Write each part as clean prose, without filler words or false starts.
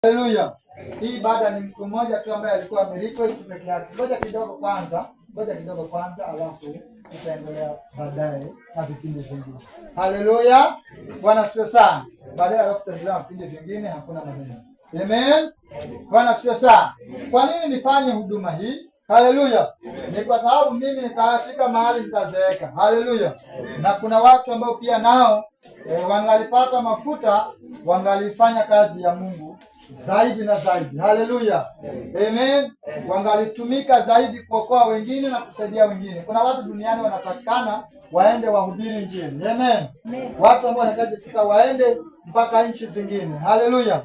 Haleluya. Hii ibada ni mtu mmoja tu ambaye alikuwa amerequest peke yake. Ngoja kidogo kwanza, ngoja kidogo kwanza, alafu tutaendelea baadaye na vipindi vingine. Haleluya. Bwana asifiwe sana. Baadaye alafu tutaendelea na vipindi vingine, hakuna maneno. Amen. Bwana asifiwe sana. Kwa nini nifanye huduma hii? Haleluya. Ni kwa sababu mimi nitafika mahali nitazeeka. Haleluya. Na kuna watu ambao pia nao wangalipata mafuta, wangalifanya kazi ya Mungu zaidi na zaidi. Haleluya. Amen. Wangalitumika zaidi kuokoa wengine na kusaidia wengine. Kuna watu duniani wanatakikana waende wahubiri Injili. Amen. Watu ambao wanahitaji sasa waende mpaka nchi zingine. Haleluya.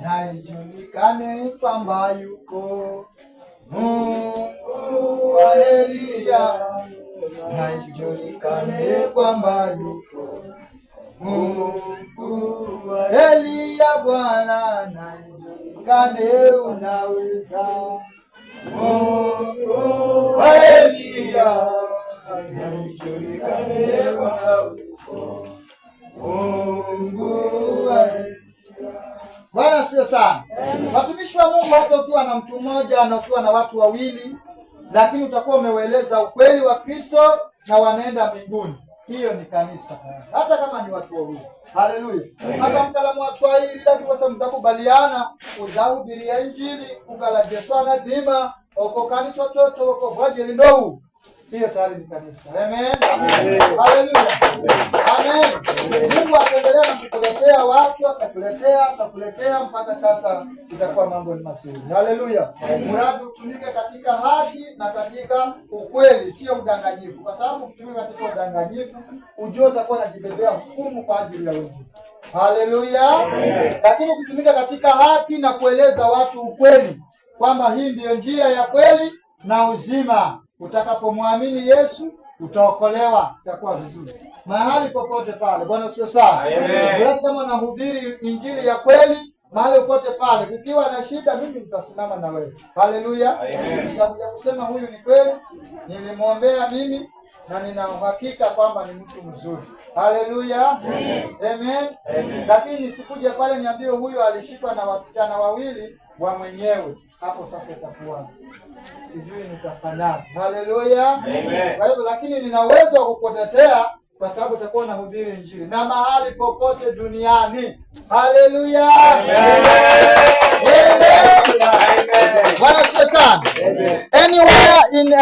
Na ijulikane kwamba yuko Mungu wa Eliya, na ijulikane kwamba yuko Mungu wa Eliya. Bwana, na ijulikane unaweza, Mungu wa Eliya, na ijulikane kwamba yuko Mungu wa Eliya. Bwana asifiwe sana. Watumishi wa Mungu, hata ukiwa na mtu mmoja na ukiwa na watu wawili, lakini utakuwa umeueleza ukweli wa Kristo na wanaenda mbinguni, hiyo ni kanisa, hata kama ni watu wawili. Haleluya! Hata mkalamu watu wawili, lakini kwa sababu mtakubaliana uzahubiria Injili ukala Yesu anadima okokani chochoto okovwajeli ndou, hiyo tayari ni kanisa. Amen. Haleluya. Amen. Mungu ataendelea na kukuletea watu, atakuletea, atakuletea mpaka sasa itakuwa mambo ni mazuri. Haleluya. Mradi utumike katika haki na katika ukweli, sio udanganyifu, kwa sababu ukitumika katika udanganyifu, ujue utakuwa unajibebea hukumu kwa ajili ya wengine. Haleluya. Lakini ukitumika katika haki na kueleza watu ukweli kwamba hii ndiyo njia ya kweli na uzima, utakapomwamini Yesu utaokolewa, itakuwa vizuri mahali popote pale. Bwana sio sana. Kama nahubiri injili ya kweli mahali popote pale, kukiwa na shida, mimi nitasimama na wewe. Haleluya. Nitakuja kusema huyu ni kweli, nilimwombea mimi na nina uhakika kwamba ni mtu mzuri. Haleluya. Amen. Amen. Lakini nisikuja pale niambie huyu alishikwa na wasichana wawili wa mwenyewe, hapo sasa itakuwa sijui nitafanyaje. Haleluya. Kwa hivyo, lakini nina uwezo wa kukutetea kwa sababu utakuwa unahubiri injili na mahali popote duniani. Haleluya. Amen. Bwana asifiwe sana. Anywhere in